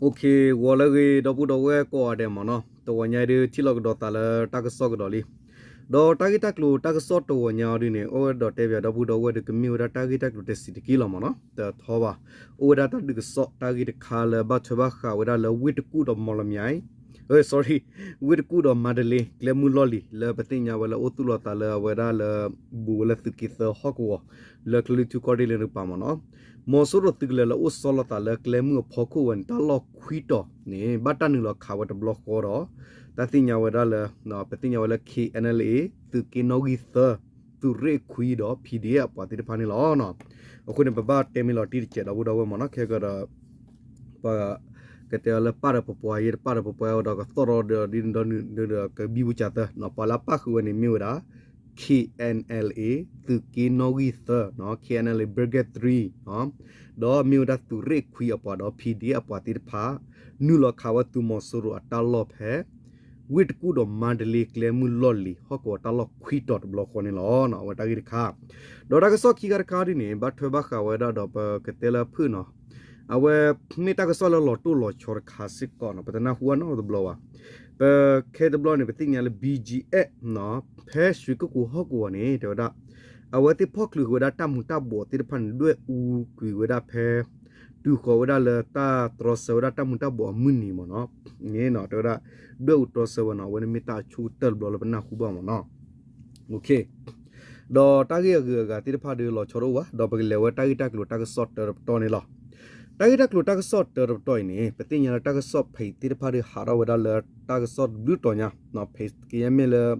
ဂီၤလၢအဂ့ၤ ဒီပုၢ်ဒီဝဲၢ်ကိးဂၤဒဲးမ့ၢ်နီၤ, တဂီၤညါအံၤဒုး ထံၣ်လိာ်ကဒီးသးလၢတၢ်ကစီၣ်ကဒီးလံ. ဒီးတၢ်ဂ့ၢ်တၢ်ကျိၤတၢ်ကစီၣ်တဂီၤညါအံၤဒုးန့ၣ် အိၣ်ဝဲဒီးတဲဘၣ်ဒီပုၢ်ဒီဝဲၢ်ဒီး ကမ့ၢ်ဝဲဒၣ်တၢ်ဂ့ၢ်တၢ်ကျိၤတဆံးတက့ၢ်လီၤမ့ၢ်နီၤ, တထီဘၣ်. အိၣ်ဝဲဒၣ်တၢ်ဒုးကစီၣ်တၢ်ဂ့ၢ်တခါလၢဘၣ်ထွဲဘၣ်ဃးဝဲဒၣ်လၢဝ့ၢ်တကူၣ်ဒီးမီၣ်လမၠဲ sorry, ဝ့ၢ်တကူၣ်ဒီးမါတလ့ ကျဲမုၢ်လီၢ်လံၤ လၢပသ့ၣ်ညါဝဲလၢအိၣ်သူၣ်လီၤသးလၢအဝဲဒၣ်လၢ ဘူးဝဲလၢသုးက့သၢဟီၣ်ကဝီၤ လၢကလုာ်ထူကီၢ်ရ့ၣ်လၢတကပၤမ့ၢ်နီၤ, မီၤစိရိၤသုးကလၢၤလၢအိၣ်ဆီလီၤသးလၢကျဲမုၢ်အဖီခိၣ်ဝဲန့ၣ် တၢ်လီၢ်ခွံတီၤန့ၣ် ဘၣ်တၢ်နုာ်လီၤခးဝဲတဘျီဃီဒီး တၢ်သ့ၣ်ညါဝဲဒၣ်လၢ ပသ့ၣ်ညါဝဲလၢ K N L A သုးက့နီၣ်ဂံၢ်သၢ သုးရ့ၣ်ခွံဒီး P D F အပှၤသ့ၣ်တဖၣ်န့ၣ်လီၤ. အဃိန့ၣ် ပဘၣ်တဲမ့ၢ်လီၤတံၢ်တစဲးဒီပုၢ်ဒီဝဲၢ်မ့ၢ်နီၤ, ခဲကဒီး ပကတဲအီၤလၢပာ်ဒီးပပှၤယဲ တပာ်ဒီးပပှၤဒီးကသီၣ်ဒီးဒ်န့ၣ်ဒီးနုာ်ဒီး ကဘံဘူကၢ်သၢ ပှၤလၢအပၣ်ဃုာ်ဝဲန့ၣ်မ့ၢ်ဝဲဒၣ် K N L A သုးက့နီၣ်ဂံၢ်သၢ K N L A Brigade three ဒီးမ့ၢ်ဝဲဒၣ်သုးရ့ၣ်ခွံအပှၤဒီး P D F အပှၤသ့ၣ်တဖၣ် နုာ်လီၤခးဝဲသုးမီၤစိရိၤအတၢ်လီၢ်ဖဲ ဝ့ၢ်တကူၣ်ဒီးမါတလ့ကျဲမုၢ်လီၢ်လံၤ ဟီၣ်ကဝီၤတၢ်လီၢ်ခွံတီၤတဘျီဃီန့ၣ်လီၤ. အဝဲတၢ်ဂ့ၢ်တခါ ဒီးတၢ်ကစီၣ်ခံခါတခါဒ်န့ၣ် ဘၣ်ထွဲဘၣ်ဃးဝဲဒၣ်ဒီးပကတဲလၢအဖုၣ်နီၤ, အဝဲမ့ၢ်တၢ်ကစီၣ်လၢလီၤတိၢ်လီၤဆီတခါစ့ၢ်ကီးနီၤ, ပတနၢ်ဟူအနီတဘျီဘၣ်. ပခဲတဘျီန့ၣ် ပသ့ၣ်ညါလၢ B G F ဖဲရွှေကုက္ကိုဟီၣ်ကဝီၤန့ၣ် တဲဝဲဒၣ် အဝဲသ့ၣ်ဖီၣ်ချုးဃုာ်ဝဲဒၣ်တၢ်မူၤတၢ်ဘှီးသ့ၣ်တဖၣ်န့ၣ် ဒွဲၣ်အူကွံာ်ဝဲဒၣ်ဖဲ တုၤဃီၤဝဲဒၣ်လၢတၢ်တြီဆၢဝဲဒၣ်တၢ်မူၤတၢ်ဘှီးအမုၢ်နံၤမ့ၢ်နီၤ, န့ၣ်တဲဝဲဒၣ် ဒွဲၣ်အူတြီဆၢဝဲနီၤ, အဝဲန့ၣ်မ့ၢ်တၢ်အဆိကတၢၢ်တဘျီလၢပနၢ်ဟူဘၣ်မ့ၢ်နီၤ. ဒီးတၢ်ဂ့ၢ်အဂုၤအဂၤသ့ၣ်တဖၣ်ဒီးလီၤဆီတအိၣ်ဘၣ်, ဒီးပကလဲၤဝဲတၢ်ဂ့ၢ်တၢ်ကျိၤတၢ်ကစီၣ်တၢတပတီၢ်န့ၣ်လီၤ. တၢ်ဂ့ၢ်တၢ်ကျိၤတၢ်ကစီၣ်တၢတပတီၢ်အံၤန့ၣ် ပသ့ၣ်ညါလၢတၢ်ကစီၣ်ဖဲအံၤသ့ၣ်တဖၣ်ဒီးဟးထီၣ်ဝဲဒၣ်လၢတၢ်ကစီၣ်တဘျုးတီၤညါ, ဖဲကယဲၢ်မ့ၢ်လၢ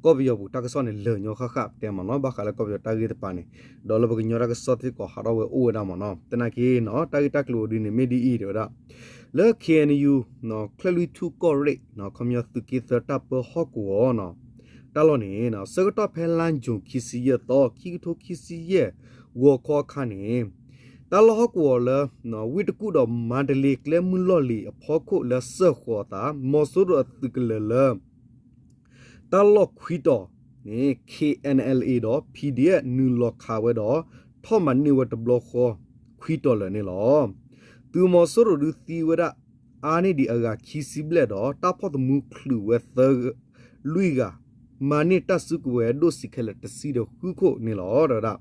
ကီၢ်ပယီၤပူၤတၢ်ကစီၣ်န့ၣ် လၢာ်ညီဃၣ်ဃၣ်ပတဲမ့ၢ်နီၤ, ဘၣ်ဃးလၢကီၢ်ပယီၤတၢ်ဂ့ၢ်တပၤန့ၣ်, ဒီးလၢပကညီတၢ်ကစီၣ်စ့ၢ်ကီးဟးထီၣ်ဝဲအိၣ်ဝဲဒၣ်မ့ၢ်နီၤ. သနာ်က့နီၤ တၢ်ဂ့ၢ်တၢ်ကျိၤဒ်န့ၣ် မ့ၢ်ဒ်အံၤ တဲဝဲဒၣ် လၢ K N U ချၢၣ်လွံၢ်ထူၣ်ကီၢ်ရ့ၣ် ခီပညီသုးက့သၢတၢ်ပၢဟီၣ်ကဝီၤ တၢ်လီၢ်န့ၣ် ဆၢကတီၢ်ဖဲလါယူၤခံဆံယဲၢ်သီ ခံကထိခံဆံယဲၢ် ဂီၤခီအခါန့ၣ် တၢ်လီၢ်ဟီၣ်ကဝီၤလၢ ဝ့ၢ်တကူၣ်ဒီးမါတလ့ကျဲမုၢ်လီၢ်လံၤအဖီခိၣ်လၢစၢၢ်ဃီၤအသး မီၤစိရိၤအသုးကလၢၤလၢ တၢ်လီၢ်ခွံတီၤန့ၣ် K N L A ဒီး P D F နုာ်လီၤခးဝဲဒီး ထီၣ်မၤန့ၢ်ဝဲတဘျီဃီ ခွံတီၤလၢာ်န့ၣ်လီၤ. သုးမီၤစိရိၤဒုးသံဝဲဒၣ် အါန့ၢ်ဒံးအဂၤခံဆံဘျဲၣ်ဒီး တၢ်ဖီၣ်သမူချုးဝဲသၢ လွံၢ်ဂၤ, မၤန့ၢ်တၢ်စုကဝဲၤဒိၣ်စံးခဲလၢာ်တဆံဒီးဃုခိၣ်န့ၣ်လီၤ. ဒီးဝဲဒၣ်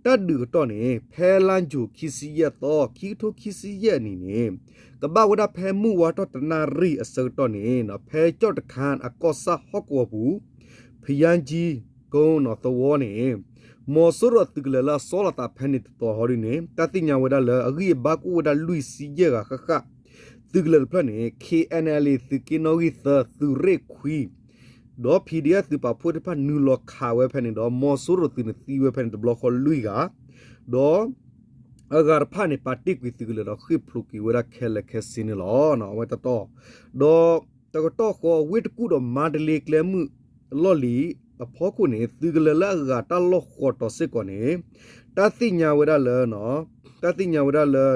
တၢ်ဒုးကတီၢ်န့ၣ် ဖဲလါယူၤခံဆံယဲၢ်သီ ခံကထိခံဆံယဲၢ်နံၣ်န့ၣ် ကဘၣ်ဝဲဒၣ်ဖဲမုၢ်ဝါထီၣ်တနၣ်ရံၣ်အဆၢကတီၢ်န့ၣ် ဖဲကၠီၣ်တခါအကီၢ်ဆၣ်ဟီၣ်ကဝီၤပူၤ ဖယါကၠံကိနီၤသဝီန့ၣ် မီၤစိရိၤအသုးကလၢၤလၢအဆီလီၤသးဖဲန့ၣ်တသီဟီဒ်န့ၣ် တၢ်သ့ၣ်ညါဝဲဒၣ်လၢအဂံၢ်အဘါကအိၣ်ဝဲဒၣ်လွံၢ်ဆံယဲၢ်ဂၤဃၣ်ဃၣ် သုးကလၢၤတဖျၢၣ်န့ၣ် K N L A သုးက့နီၣ်ဂံၢ်သၢ သုးရ့ၣ်ခွံ ဒီး P D F သုးပာ်ဖှိၣ်သ့ၣ်တဖၣ်နုာ်လီၤခးဝဲဖဲန့ၣ်ဒီး မီၤစိရိၤသုးန့ၣ်သံဝဲဖဲန့ၣ်တဘျီဃီလွံၢ်ဂၤ, ဒီး အဂၤတဖၣ်န့ၣ် ပာ်တ့ၢ်ကွံာ်သုးကလၢၤဒီးဃ့ၢ်ဖျိးကွံာ်ဝဲဒၣ်ခဲလၢာ်ခဲဆ့န့ၣ်လီၤ. အဝဲတတီၢ်, ဒီးတကတီၢ်ဃီ ဝ့ၢ်တကူၣ်ဒီးမါတလ့ကျဲမုၢ်လီၢ်လံၤအဖီခိၣ်န့ၣ် သုးကလၢၤလၢအဂၤတၢ်လီၢ်ဃိးတီၤစ့ၢ်ကီးန့ၣ် တၢ်သ့ၣ်ညါဝဲဒၣ်လၢ တၢ်သ့ၣ်ညါဝဲဒၣ်လၢ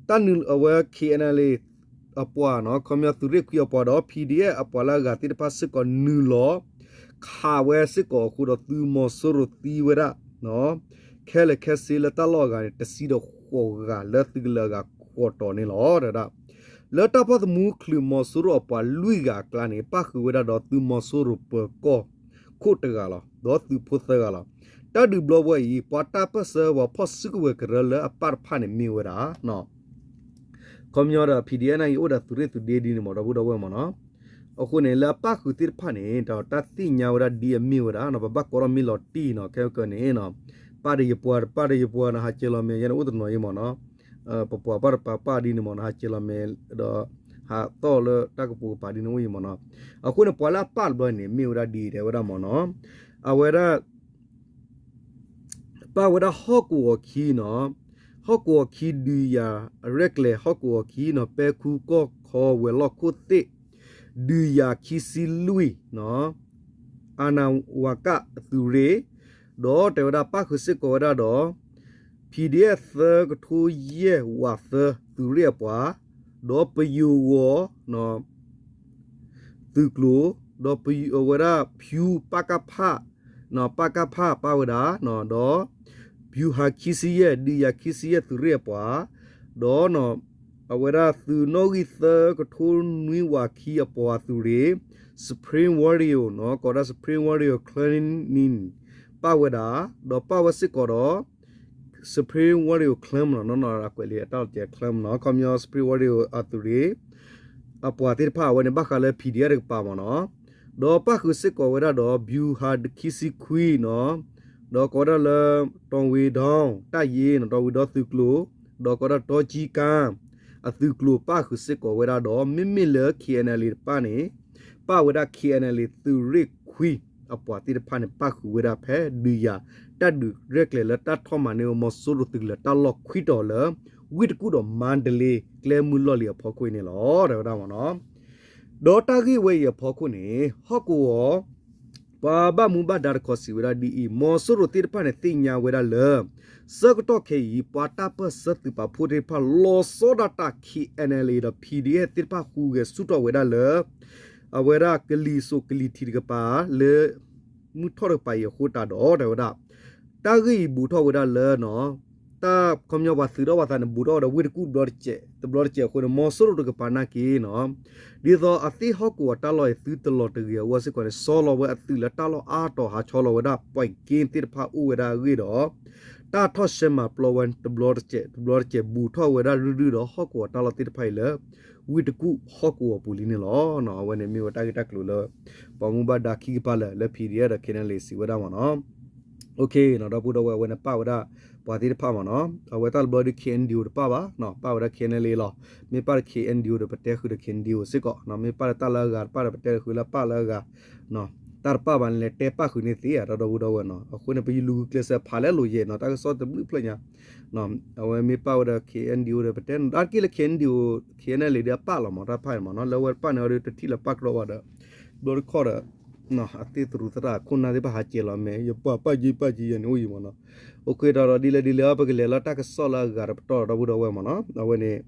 တၢ်နုာ်အဝဲ K N L A အပှၤနီၤ ခီပညီသုးရ့ၣ်ခွံအပှၤဒီး P D F အပှၤလၢအဂၤသ့ၣ်တဖၣ်စ့ၢ်ကီးနုာ်လီၤ ခးဝဲစ့ၢ်ကီးအဃိဒီးသုးမီၤစိရိၤသံဝဲဒၣ် ခဲလၢာ်ခဲဆ့လၢတၢ်လီၢ်အဂၤန့ၣ် တဆံဒီးဃိးဂၤလၢသုးကလၢၤအဂၤဃိးတီၤန့ၣ်လီၤ. ဒီး လၢတၢ်ဖီၣ်သမူချုးမီၤစိရိၤအပှၤလွံၢ်ဂၤအကျါန့ၣ် ပၣ်ဃုာ်ဝဲဒၣ်ဒီးသုးမီၤစိရိၤပၢၤကီၢ်ခိၣ်တဂၤလီၤ. ဒီးသုးဖိသၢဂၤလီၤ. တၢ်ဒုးဘျီဝဲအံၤ ပှၤတၢ်ပၢၢ်ဆၢပှၤဖီၣ်စုကဝဲၤကရၢလၢအပၢ်တဖၣ်န့ၣ်မ့ၢ်ဝဲဒၣ် ခီပညီဒီး P D F န့ၣ်အံၤအိၣ်ဒီးသုးရ့ၣ်သုးဒ့ဒ်န့ၣ်မ့ၢ်ဒီပုၢ်ဒီဝဲၢ်မ့ၢ်နီၤ. အဃိန့ၣ် လၢအပၣ်ဃုာ်သ့ၣ်တဖၣ်န့ၣ် တၢ်တၢ်သ့ၣ်ညါဝဲဒၣ်ဒ်အမ့ၢ်ဝဲဒၣ်နီၤ ပဘၣ်ကိးထီၣ်မ့ၢ်လီၤတံၢ်နီၤ ခဲကနံၣ်အံၤနီၤ ပၣ်ဒီးယပှၤ ပၣ်ဒီးယပှၤနီၤ ဟးကဲလီၤမဲာ်ယဲန့ၣ်အိၣ်တနီၤအံၤမ့ၢ်နီၤ ပပှၤပၣ်တပၤပၣ်ဒ်န့ၣ်မ့ၢ်နီၤ ဟးကဲလီၤမဲာ်ဒီး ဟးသီၣ်လၢတၢ်ကပိာ်ကပၤဒ်န့ၣ်အိၣ်အံၤမ့ၢ်နီၤ. အဃိန့ၣ် ပှၤလၢအပၣ်တဘျီန့ၣ် မ့ၢ်ဝဲဒၣ်ဒ်အံၤတဲဝဲဒၣ်မ့ၢ်နီၤ အဝဲဒၣ် ပၣ်ဝဲဒၣ်ဟီၣ်ကဝီၤခံနီၤ ဟီၣ်ကဝီၤခံဒုးယၤ ရဲၣ်ကျဲၤဟီၣ်ကဝီၤခံနီၤ ပဲခူကီၢ်ခီဝဲၤလီၢ်ခိၣ်သ့ၣ် ဒုးယၤခံဆံလွံၢ်နီၤ အနဝကသုးရ့ၣ် ဒီးတဲဝဲဒၣ်ပၣ်ဃုာ်စ့ၢ်ကီးဝဲဒၣ်ဒီး P D F သၢကထိယဲၢ်ဝးသၢသုးရ့ၣ်အပှၤ ဒီးပယိၤဝီၤ သုးကျိၤ ဒီးပယိၤဝဲဒၣ်ဖၠူ ပကဖ ပကဖ ပၣ်ဝဲဒၣ် ဒီး ဖၠူဟးခံဆံယဲၢ် ဒုးယၤခံဆံယဲၢ်သုးရ့ၣ်အပှၤ ဒီး အဝဲဒၣ်သုးနီၣ်ဂံၢ်သၢကထိနွံဝးခံအပှၤသုးရ့ၣ် Spring Warrior နီၤ ကိးဝဲဒၣ် Spring Warrior Clan န့ၣ် ပၣ်ဝဲဒၣ်, ဒီးပၣ်ဝဲစ့ၢ်ကီးဒီး Spring Warrior Clan နီၤ နီၢ်နီၢ်အကွဲးလံအတၢ်လီၤတဲာ် Clan နီၤ ခီပညီ Spring Warrior အသုးရ့ၣ် အပှၤသ့ၣ်တဖၣ်အဝဲန့ၣ် ဘၣ်ဃးလၢ P D F တကပၤမ့ၢ်နီၤ, ဒီးပၣ်ဃုာ်စ့ၢ်ကီးဝဲဒၣ်ဒီး ဗျူဟာခံဆံခွံနီၤ, ဒီးကိးဝဲဒၣ်လၢ တီဝ့ဒီ တပ်ရင်းနီၤ တီဝ့ဒီသုးကျိၤ, ဒီးကိးဝဲဒၣ်တီကၠံကါ အသုးကျိၤပၣ်ဃုာ်စ့ၢ်ကီးဝဲဒၣ်ဒီး မ့မ့ၢ်လၢ K N L A တဖၣ်န့ၣ် ပၣ်ဝဲဒၣ် K N L A သုးရ့ၣ်ခွံ အပှၤသ့ၣ်တဖၣ်န့ၣ် ပၣ်ဃုာ်ဝဲဒၣ်ဖဲဒုးယၤ တၢ်ဒုးရဲၣ်ကျဲၤလၢတၢ်ထီၣ်မၤန့ၢ်ဝဲမီၤစိရိၤသုးကလၢၤတၢ်လီၢ်ခွံတီၤလၢ ဝ့ၢ်တကူၣ်ဒီးမါဒလ့ကျဲမုၢ်လီၢ်လံၤအဖီခိၣ်အံၤန့ၣ်လီၤ တဲဝဲဒၣ်မ့ၢ်နီၤ. ဒီးတၢ်ဂ့ၢ်ဝဲအံၤအဖီခိၣ်န့ၣ် ဟီၣ်ကဝီၤ ပှၤဘၣ်မူဘၣ်ဒါတခီစံးဝဲဒၣ်ဒ်အံၤ, မီၤစိရိၤသ့ၣ်တဖၣ်န့ၣ်သ့ၣ်ညါဝဲဒၣ်လၢ ဆၢကတီၢ်ခဲအံၤ ပှၤတၢ်ပၢၢ်ဆၢသုးပာ်ဖှိၣ်သ့ၣ်တဖၣ် လီၤဆီဒၣ်တၢ် K N L A ဒီး P D F သ့ၣ်တဖၣ်ဟူးဂဲၤဆူၣ်ထီၣ်ဝဲဒၣ်လၢ အဝဲဒၣ်ကလံၤစိးကလံၤထံးတကပၤ လၢ မုၢ်ထီၣ်တကပၤအံၤအဃိသတးဒီး တဲဝဲဒၣ် တၢ်ဂ့ၢ်အံၤဘူးထီၣ်ဝဲဒၣ်လၢ တၢ်ခီပညီပှၤသုးထီၣ်ပှၤသးန့ၣ် ဘူးထီၣ်ဝဲဒီးဝ့ၢ်တကူၣ်တဘျီတစဲး တဘျီတစဲးအဃိန့ၣ် မီၤစိရိၤတကပၤနာ်က့နီၤ ဒ်သိးအသ့ၣ်ဟီၣ်ကဝီၤတၢ်လီၢ်အံၤ သုတလီၤတဂ့ၤအဂီၢ်စ့ၢ်ကီးန့ၣ် ဆီလီၤဝဲအသုးလၢတၢ်လီၢ်အါတီၤ ဟးဆီလီၤဝဲဒၣ် ပွဲးက့သ့ၣ်တဖၣ်အိၣ်ဝဲဒၣ်အဂ့ၢ်ဒီး တၢ်ထီၣ်ရှဲမၤပျီဝဲတဘျီတစဲး တဘျီတစဲး ဘူးထီၣ်ဝဲဒၣ်ရုၢ်ရုၢ်ဒီး ဟီၣ်ကဝီၤတၢ်လီၢ်သ့ၣ်တဖၣ်အံၤလၢ ဝ့ၢ်တကူၣ်ဟီၣ်ကဝီၤပူၤလံန့ၣ်လီၤ. အဝဲန့ၣ်မ့ၢ်ဝဲတၢ်ဂ့ၢ်တၢ်ကျိၤလၢ ပှၤမူဘၣ်ဒါခံကပၤလၢာ်လၢ P D F ဒီး K N L A စံးဝဲဒၣ်မ့ၢ်နီၤ. ဒီပုၢ်ဒီဝဲၢ် အဝဲန့ၣ်ပၣ်ဝဲဒၣ် ပှၤသ့ၣ်တဖၣ်မ့ၢ်နီၤ အဝဲတၢ်တဘျီဒီး K N D O တပၣ်ဘၣ် ပၣ်ဝဲဒၣ် K N L A လီၤ. မ့ၢ်ပၣ်ဒီး K N D O ဒီး ပတဲဃုာ်ဒီး K N D O စ့ၢ်ကီး မ့ၢ်ပၣ်ဒီးတၢ်လၢအဂၤတပၣ်ဒီး ပတဲဃုာ်လၢပၣ်လၢအဂၤ တၢ်တပၣ်ဘၣ်န့ၣ် လဲၤတဲပၣ်ဃုာ်န့ၢ်သ့ဧါ ဒီပုၢ်ဒီဝဲၢ်နီၤ. အဃိန့ၣ် ပယလူၤဂုာ်ကျဲးစၢးဖးလဲလိာ်ယဲၢ်နီၤ တၢ်ကစီၣ်တဘျုးဖျၢၣ်ညါ အဝဲမ့ၢ်ပၣ်ဝဲဒီး K N D O ဒီး ပတဲနဒါတက့ၢ်လၢ K N D O K N L A ဒီးအပၣ်လီၤမ့ၢ် တၢ်ဖၣ်အံၤမ့ၢ်နီၤ လၢအဝဲတပၣ်န့ၣ်အီၤဒီး တထံၣ်လၢပၣ်ကြီဘၣ်ဒီး ဘျီတခီၣ်ဒီး အသ့ၣ်သရူးသရၣ်ခိၣ်နၢ်သ့ၣ်တဖၣ်ဟးကဲၤလီၤမ့ၢ် ယပၢ်ပၣ်က့ပၣ်က့ ယဲန့ၣ်အိၣ်ယံၤမ့ၢ်နီၤ. အိၣ်ခ့ဒီး ဒ်လဲၣ်ဒ်လဲၣ် ပကလဲၤလၢတၢ်ကစီၣ်လၢအဂၤတပတီၢ် ဒီပုၢ်ဒီဝဲၢ်မ့ၢ်နီၤ. အဝဲန့ၣ်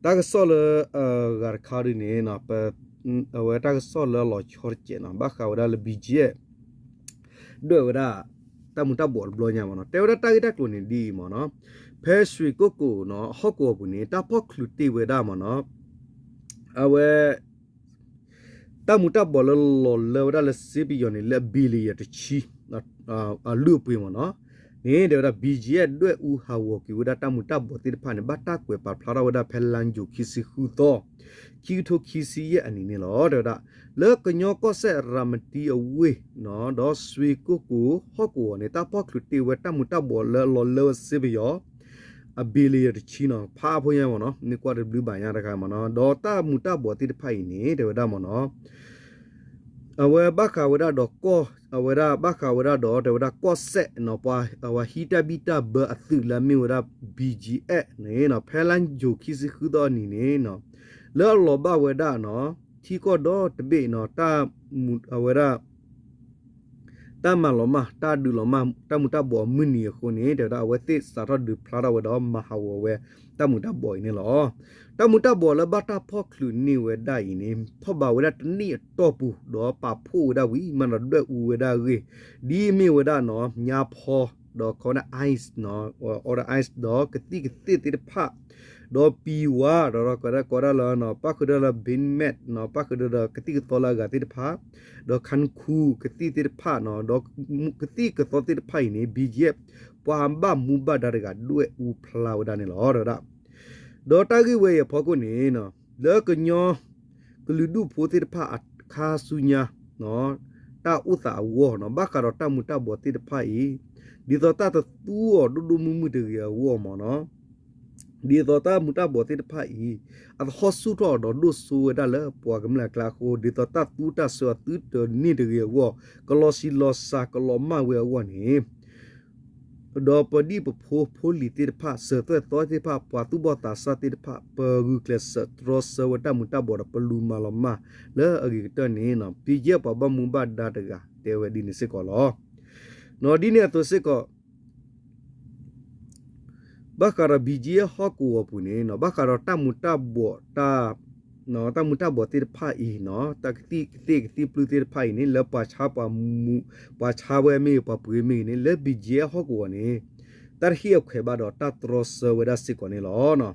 တၢ်ကစီၣ်လၢအဂၤတခါဒ်န့ၣ် အဝဲတၢ်ကစီၣ်လၢအလီၤဆီတစဲးနီၤ ဘၣ်ဃးဝဲဒၣ်လၢ B G F ဒွဲၣ်ဝဲဒၣ် တၢ်မူၤတၢ်ဘှီးတဘျီညါမ့ၢ်နီၤ. တဲဝဲဒၣ်တၢ်ဂ့ၢ်တၢ်ကျိၤန့ၣ်ဒ်အံၤမ့ၢ်နီၤ. ဖဲရွှေကုက္ကို နီၤ ဟီၣ်ကဝီၤပူၤန့ၣ် တၢ်ဖီၣ်ချုးတ့ၢ်ဝဲဒၣ်မ့ၢ်နီၤ အဝဲ တၢ်မူၤတၢ်ဘှီးလၢလီၤလၢဝဲဒၣ်လၢစ့ပယီၤန့ၣ် လၢအ billion တဆံ အလုၢ်အပှ့ၤမ့ၢ်နီၤ န့ၣ် တဲဝဲဒၣ် B G F ဒွဲၣ်အူဟးဂီၤက့ၤဝဲဒၣ်တၢ်မူၤတၢ်ဘှီးသ့ၣ်တဖၣ်န့ၣ် ဘၣ်တၢ်ကွဲးပာ်ဖျါထီၣ်ဝဲဒၣ်ဖဲလါယူၤခံဆံဃုသီ ခံကထိခံဆံယဲၢ်အနံၤန့ၣ်လီၤ. တဲဝဲဒၣ် လၢကညီကီၢ်စဲၣ်ရၤမတံအဝ့ၢ် ဒီးရွှေကုက္ကို ဟီၣ်ကဝီၤန့ၣ် တၢ်ဖီၣ်ချုးတ့ၢ်ဝဲတၢ်မူၤတၢ်ဘှီးလၢအလီၤလၢဝဲစ့ပယီၤ အ billion တဆံနီၤ ဖးအဖိညါမ့ၢ်နီၤ မ့ၢ်ကွၢ်တဘျုးဘၣ်ညါတခါမ့ၢ်နီၤ ဒီးတၢ်မူၤတၢ်ဘှီးသ့ၣ်တဖၣ်အံၤန့ၣ် တဲဝဲဒၣ်မ့ၢ်နီၤ အဝဲဘၣ်ဃးဝဲဒၣ်ဒီးကီၢ် အဝဲဒၣ်ဘၣ်ဃးဝဲဒၣ်ဒီး တဲဝဲဒၣ်ကီၢ်စဲၣ်နီၤ ပှၤအဝဲဟံးတၢ်ဘံၣ်တၢ်ဘၢအသုးလၢအမ့ၢ်ဝဲဒၣ် B G F န့ၣ်နီၤ ဖဲလါယူၤခံဆံဃုသီအနံၤန့ၣ်နီၤ လၢအလီၤဘၣ်ဝဲဒၣ်နီၤ ထံကီၢ်ဒီတဘ့ၣ်နီၤ တၢ် အဝဲဒၣ် တၢ်မၤလီၤမၢ် တၢ်ဒုးလီၤမၢ် တၢ်မူၤတၢ်ဘှီးအမုၢ်နံၤအဃိန့ၣ် တဲဝဲဒၣ်အဝဲသ့ၣ်စးထီၣ်ဒုးဖျါထီၣ်ဝဲဒီးမၤဟးဂီၤဝဲ တၢ်မူၤတၢ်ဘှီးအံၤန့ၣ်လီၤ. တၢ်မူၤတၢ်ဘှီးလၢဘၣ်တၢ်ဖီၣ်ချုးန့ၢ်ဝဲဒၣ်အံၤန့ၣ် ထီၣ်ဘးဝဲဒၣ်တနံၣ်အတီၢ်ပူၤ ဒီးပာ်ဖှိၣ်ဝဲဒၣ်ဝံၤ မၤဒီးဒွဲၣ်အူဝဲဒၣ်အဂ့ၢ် ဒ်အမ့ၢ်ဝဲဒၣ်နီၤ ညါဖီ ဒီးကိးဝဲဒၣ် ice နီၤ order ice ဒီးကသံၣ်ကသ့ၣ်သ့ၣ်တဖၣ် ဒီးပံၤဝါ ဒီးကိးဒၣ်ကိးဒၣ်လၢ ပၣ်ဃုာ်ဒီး bin meth နီၤ ပၣ်ဃုာ်ဒီးကသံၣ်ကသီလၢအဂၤသ့ၣ်တဖၣ် ဒီးခၣ်ခူ ကသံၣ်သ့ၣ်တဖၣ်နီၤ ဒီးကသံၣ်ကသီသ့ၣ်တဖၣ်အံၤန့ၣ် B G F ပှၤဘၣ်မူဘၣ်ဒါတဂၤဒွဲၣ်အူဖျါဝဲဒၣ်န့ၣ်လီၤ တဲဝဲဒၣ် ဒီးတၢ်ဂ့ၢ်ဝဲအံၤအဖီခိၣ်န့ၣ် လၢကညီ ကလုာ်ဒူၣ်ဖိသ့ၣ်တဖၣ်အခါဆူညါ တၢ်အိၣ်သးအဂီၢ်နီၤ ဘၣ်ဃးဒီးတၢ်မူၤတၢ်ဘှီးသ့ၣ်တဖၣ်အံၤ ဒ်သိးတၢ်တသူအီၤဒိၣ်ဒိၣ်မုၢ်မုၢ်တဂ့ၤအဂီၢ်မ့ၢ်နီၤ ဒ်သိးတၢ်မူၤတၢ်ဘှီးသ့ၣ်တဖၣ်အံၤ အသဟီၣ်ဆူၣ်ထီၣ်ဒီးဒိၣ်စိဝဲဒၣ်လၢပှၤကမျၢၢ်အကျါအဃိ ဒ်သိးတၢ်သူတၢ်စွဲအီၤသုတန့ၢ်တဂ့ၤအဂီၢ် ကလီၤဆံးလီၤစှၤကလီၤမၢ်ဝဲအဂီၢ်န့ၣ် ဒီးပဒံၣ်ပဖိဖိလံၤသ့ၣ်တဖၣ် စၢၤသွဲၣ်သီသ့ၣ်တဖၣ် ပှၤသူၣ်ဘီၣ်သးစၢ်သ့ၣ်တဖၣ် ပဂုာ်ကျဲးစၢးတြီဆၢဝဲတၢ်မူၤတၢ်ဘှီးဒီးပလူၤမၤလီၤမၢ်လၢအဂ့ၤကတၢၢ်န့ၣ် ပယဲၢ်ပှၤဘၣ်မူဘၣ်ဒါတဂၤတဲဝဲဒ်န့ၣ်စ့ၢ်ကီးလီၤ. ဒ်န့ၣ်အသိးစ့ၢ်ကီး ဘၣ်ဃးဒီး ဘံၣ်ကၠံအဟီၣ်ကဝီၤပူၤန့ၣ် ဘၣ်ဃးဒီးတၢ်မူၤတၢ်ဘှီး တၢ်မူၤတၢ်ဘှီးသ့ၣ်တဖၣ်အံၤ တၢ်ကသံၣ်ကသ့ၣ်ကသံၣ်ပျုၢ်သ့ၣ်တဖၣ်အံၤန့ၣ် လၢပှၤဆါပှၤမူ ပှၤဆါဝဲမ့ၢ်ဂ့ၤ ပှၤပှ့ၤမ့ၢ်ဂ့ၤန့ၣ် လၢ ဘံၣ်ကၠံအဟီၣ်ကဝီၤန့ၣ် တၢ်တဟ့ၣ်အခွဲးဘၣ်ဒီးတၢ်တြီဆၢဝဲဒၣ်စ့ၢ်ကီးန့ၣ်လီၤ.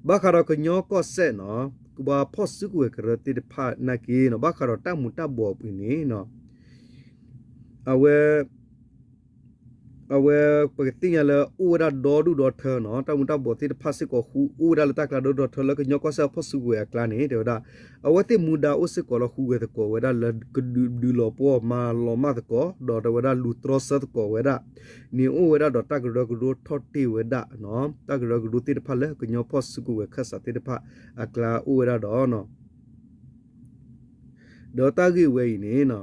ဘၣ်ဃးဒီးကညီကီၢ်စဲၣ်နီၤ ပှၤဖီၣ်စုကဝဲၤကရၢသ့ၣ်တဖၣ်နာ်က့နီၤ ဘၣ်ဃးဒီးတၢ်မူၤတၢ်ဘှီးအပူၤန့ၣ်နီၤ အဝဲ အဝဲ ပကသ့ၣ်ညါလၢအိၣ်ဝဲဒၣ်ဒီဒူၣ်ဒီထၢနီၤ တၢ်မူၤတၢ်ဘှီးသ့ၣ်တဖၣ်စ့ၢ်ကီး အိၣ်ဝဲဒၣ်လၢတၢ်ကျါဒီဒူၣ်ဒီထၢလၢကညီကီၢ်စဲၣ်အဖီၣ်စုကဝဲၤအကျါန့ၣ် တဲဝဲဒၣ် အဝဲသ့ၣ်မူဒါအိၣ်စ့ၢ်ကီးလၢ ဃုဝဲၤသကိးဝဲဒၣ်လၢကဒုးလီၤပှီၢ်မၤလီၤမၢ်သကိး ဒီးတဲဝဲဒၣ်လူၤတြီဆၢသကိးဝဲဒၣ်န့ၣ် အိၣ်ဝဲဒၣ်ဒီးတၢ်ကရၢကရိထီၣ်တ့ၢ်ဝဲဒၣ် တၢ်ကရၢကရိသ့ၣ်တဖၣ်လၢကညီဖီၣ်စုကဝဲၤခၢၣ်စးသ့ၣ်တဖၣ်အကျါအိၣ်ဝဲဒၣ်ဒီး ဒီးတၢ်ဂ့ၢ်ဝဲအံၤန့ၣ် ဒ်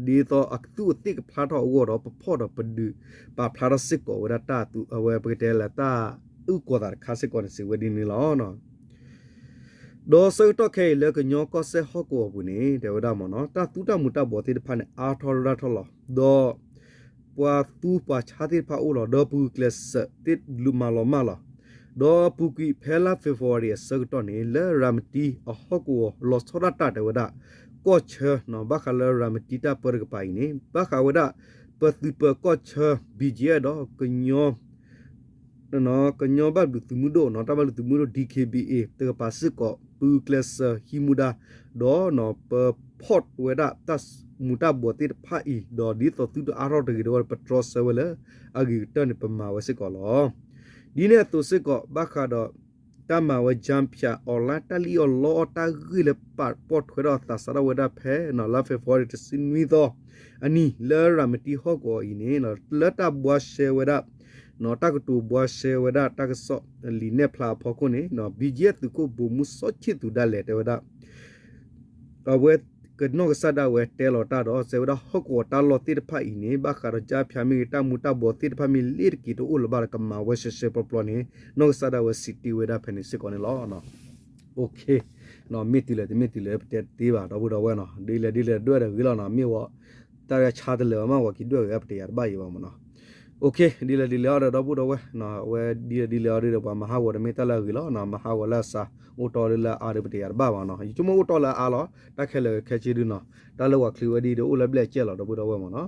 သိးအသူးအသ့ၣ်ကဖျါထီၣ်အဂီၢ်ဒီး ပဖီၣ်ဒီးပဒုးပာ်ဖျါထီၣ်စ့ၢ်ကီးဝဲဒၣ်တၢ်အဝဲပကတဲလၢတၢ်အုၣ်ကီၤသးတခါစ့ၢ်ကီးန့ၣ် စံးဝဲဒ်န့ၣ်လီၤ. ဒီးဆၢကတီၢ်ခဲအံၤလၢကညီကီၢ်စဲၣ်ဟီၣ်ကဝီၤအပူၤန့ၣ် တဲဝဲဒၣ်မ့ၢ်နီၤ တၢ်သူတၢ်မူၤတၢ်ဘှီးသ့ၣ်တဖၣ်န့ၣ် အါထီၣ်ဒၣ်ထီၣ်လီၤ. ဒီးပှၤသူပှၤဆါသ့ၣ်တဖၣ်အိၣ်လီၤ. ဒီးပဂုာ်ကျဲးစၢးသ့ၣ်လူၤမၤလီၤမၢ်လီၤ. ဒီးပူၤကွံာ်ဖဲလါ February အဆၢကတီၢ်န့ၣ် လၢရၤမတံအဟီၣ်ကဝီၤလီၤဆီဒၣ်တၢ်တဲဝဲဒၣ် ကီၢ်ဆၢနီၤ ဘၣ်ဃးလၢရၤမတံတၢ်ပၢတကပၤအံၤန့ၣ် ဘၣ်ဃးဝဲဒၣ် ပသုးပၢၤကီၢ်ဆၢ BGF ဒီး ကညီဘၣ်ဘျုးသုးမုၢ်ဒိၣ်နီၤ တၢ်ဘၣ်ဘျုးသုးမုၢ်ဒိၣ် DKBA တကပၤစ့ၢ်ကီး ပဂုာ်ကျဲးစၢးဟံးမူဒါ ဒီးပဖီၣ်ဝဲဒၣ်တၢ်မူၤတၢ်ဘှီးသ့ၣ်တဖၣ်အံၤ ဒီးဒ်သိးသုတအါထီၣ်တဂ့ၤတဝီ ပတြီဆၢဝဲလၢအဂ့ၤကတၢၢ်န့ၣ် ပမၤဝဲစ့ၢ်ကီးလီၤ. ဒ်န့ၣ်အသိးစ့ၢ်ကီး ဘၣ်ဃးဒီး တၢ်မၤဝဲ Jamkhaya online တၢ်လံၣ်အီၣ်လီအီၣ်တၢ်ဂ့ၢ်လၢပာ်ဖှိၣ်ထွဲထီၣ်အသးစးထီၣ်ဝဲဒၣ်ဖဲ လါ February တဆံနွံသီအနံၤ လၢရၤမတံဟီၣ်ကဝီၤအံၤန့ၣ် လၢတၢ်ဘှါရှဲဝဲဒၣ် တၢ်ကတိၤဘှါရှဲဝဲဒၣ်တၢ်ကစီၣ်လံာ်နဲၣ်ဖျါအဖီခိၣ်န့ၣ် BGF သုးခိၣ်ဗိုလ်မှူး စီၤဆံသူး ဒၣ်လဲာ် တဲဝဲဒၣ် အဝဲကနီၢ်ကစၢ်ဒၣ်ဝဲတဲလီၤတၢ်ဒီး စံးဝဲဒၣ်ဟီၣ်ကဝီၤတၢ်လီၢ်သ့ၣ်တဖၣ်အံၤန့ၣ် ဘၣ်ဃးဒီး Jamkhaya မ့ၢ်ဂ့ၤ တၢ်မူၤတၢ်ဘှီးသ့ၣ်တဖၣ်မ့ၢ်ဂ့ၤ လ့ၤတက့ၤတအိၣ်လၢၤဘၣ်ဒီး ကမၤဝဲရှဲရှဲပျီပျီန့ၣ် နီၢ်ကစၢ်ဒၣ်ဝဲစံးတ့ၢ်ဝဲဒၣ်ဖဲန့ၣ်စ့ၢ်ကီးန့ၣ်လီၤ. မ့ၢ်တုၤလဲၣ်တမ့ၢ်တုၤလဲၣ် ပတဲတသ့ဘၣ် ဒီပုၢ်ဒီဝဲၢ်နီၤ ဒ်လဲၣ်ဒ်လဲၣ်ဒွဲၣ်ဒီးဂ့ၤလီၤနီၤ မ့ၢ်ဝဲ တၢ်ဂဲၤဆါတလၢာ်ဘၣ်မး ဝဲက့ၤဒွဲၣ်ဂ့ၤ ပတယာ်တဘၣ်အံၤဘၣ်မ့ၢ်နီၤ. ဒ်လဲၣ်ဒ်လဲၣ်အီၤဒီး ဒီပုၢ်ဒီဝဲၢ် အဝဲဒ်လဲၣ်ဒ်လဲၣ်အီၤဒီး ပှၤမၤဟးဂီၤတမ့ၢ်တၢ်လၢအဂ့ၤလီၤ မၤဟးဂီၤလၢအစှၤ အိၣ်တီလၢအါဒီး ပတယာ်တဘၣ်ဘၣ်နီၤ ယဆိကမိၣ်အိၣ်တီလၢအါလီၤ တၢ်ခဲလၢာ်ခဲဆ့ဒုနီၤ တၢ်လၢပှၤချုးဝဲဒ်ဒီးအိၣ်လၢဘျဲၣ်အကဲၢ်လီၤ ဒီပုၢ်ဒီဝဲၢ်မ့ၢ်နီ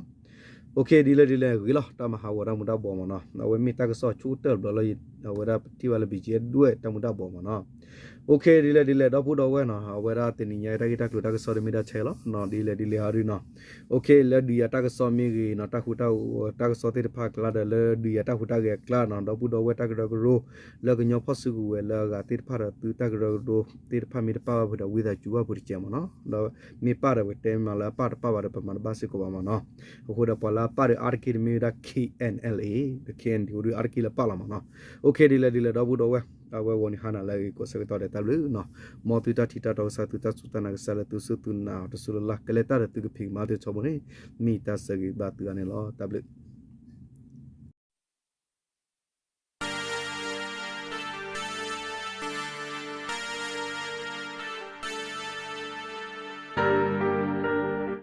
ၤ. ဒ်လဲၣ်ဒ်လဲၣ်ဂ့ၤလီၤ တၢ်မၤဟးဂီၤတၢ်မူၤတၢ်ဘှီးမ့ၢ်နီၤ အဝဲမ့ၢ်တၢ်ကစီၣ်ဆိကတၢၢ်တဘျီလၢ အဝဲဒၣ်ပထံၣ်ဘၣ်လၢ BGF ဒွဲၣ်တၢ်မူၤတၢ်ဘှီးမ့ၢ်နီၤ. ဒ်လဲၣ်ဒ်လဲၣ် ဒီပုၢ်ဒီဝဲၢ်နီၤ အဝဲဒၣ်တနံၤညါတၢ်ဂ့ၢ်တၢ်ကျိၤတၢ်ကစီၣ်ဒီးမ့ၢ်ဒၣ်ထဲလီၤ ဒ်လဲၣ်ဒ်လဲၣ်အီၤဒုနီၤ. လၢဒုးယၤတၢ်ကစီၣ်မ့ၢ်ဂ့ၤနီၤ တၢ်ဃူတၢ်ဖိးတၢ်ကစီၣ်သ့ၣ်တဖၣ်အကျါဒီး လၢဒုးယၤတၢ်ဟူးတၢ်ဂဲၤအကျါနီၤ ဒီပုၢ်ဒီဝဲၢ်တၢ်ကရၢကရိ လၢကညီဖီၣ်စုကဝဲၤလၢအဂၤသ့ၣ်တဖၣ်ဒီး သုတၢ်ကရၢကရိသ့ၣ်တဖၣ်မ့ၢ်တပၣ်ဘၣ်ဖုးဒီး ဝံသးစူၤဘၣ်ဖုးတကဲးမ့ၢ်နီၤ ဒီးမ့ၢ်ပၣ်ဒီးပတဲမ့ၢ်လၢအပၣ်တပၣ်ဘၣ်ဒီး ပမၤတဘၣ်စ့ၢ်ကီးဘၣ်မ့ၢ်နီၤ. အဃိဒီးပှၤလၢအပၣ်ဒီးအါတက့ၢ်တမ့ၢ်ဝဲဒၣ် KNLA ဒီး KNDO ဒုးအါတက့ၢ်လၢပၣ်လီၤမ့ၢ်နီၤ. ဒ်လဲၣ်ဒ်လဲၣ် ဒီပုၢ်ဒီဝဲၢ် အဝဲဂီၤနံၤဟါနၤလၢအဂ့ၤကိးဆၢကတီၢ်ဒီးတၢ်ဘျုးနီၤ. မ်သုတၢ်ထံၣ်တၢ်တီကစၢ် သုတၢ်စူၢ်တၢ်နာ်ကစၢ်လၢသုစူၢ်သုနာ်အီၤတစူၢ်လၢ်လၢ် ကလဲၤတၢ်ဒီးသုကဖံးကမၤတဆီဘိန့ၣ် မ့ၢ်တၢ်ဆၢဂ့ၤဘၣ်သုဂၤန့ၣ်လီၤ. တၢ်ဘျုး